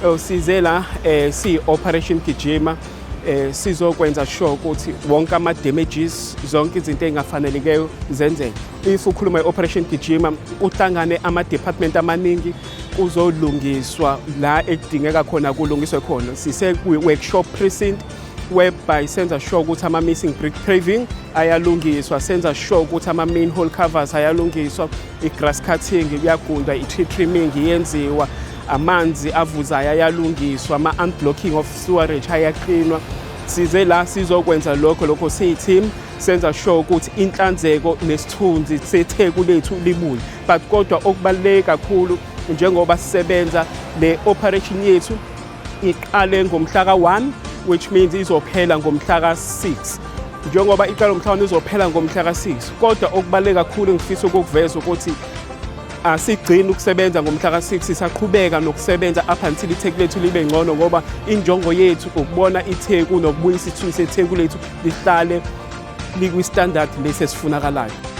Size la si Operation Gijima, sizokwenza sure ukuthi wonke ama damages, zonke izinto ezingafanelikeyo zenzeke. If ukhuluma i-Operation Gijima, kuhlangane ama department amaningi, kuzolungiswa la ekudingeka khona kulungiswe khona. Sise workshop precinct, whereby senza sure ukuthi ama-missing brick paving ayalungiswa, senza sure ukuthi ama-manhole covers ayalungiswa, i-grass cutting kuyagundwa, i-tree trimming iyenziwa, amanzi avuzayo ayalungiswa, ama-unblocking of sewerage ayaklinwa. Size la sizokwenza lokho siyi-team, senza sure ukuthi inhlanzeko nesithunzi seTheku lethu libuye. But kodwa okubaluleke kakhulu, njengoba sisebenza le operation yethu iqale ngomhla ka-1, which means izophela ngomhla ka-6. Njengoba iqala ngomhla ka-1, izophela ngomhla ka-6. Kodwa okubaluleke kakhulu engifisa ukukuveza ukuthi asigcini ukusebenza ngomhla ka-6, sisaqhubeka nokusebenza up until iTheku lethu libe ngcono, ngoba injongo yethu ukubona iTheku nokubuyisa isithunzi seTheku lethu lihlale likwi-standard lesi esifunakalayo.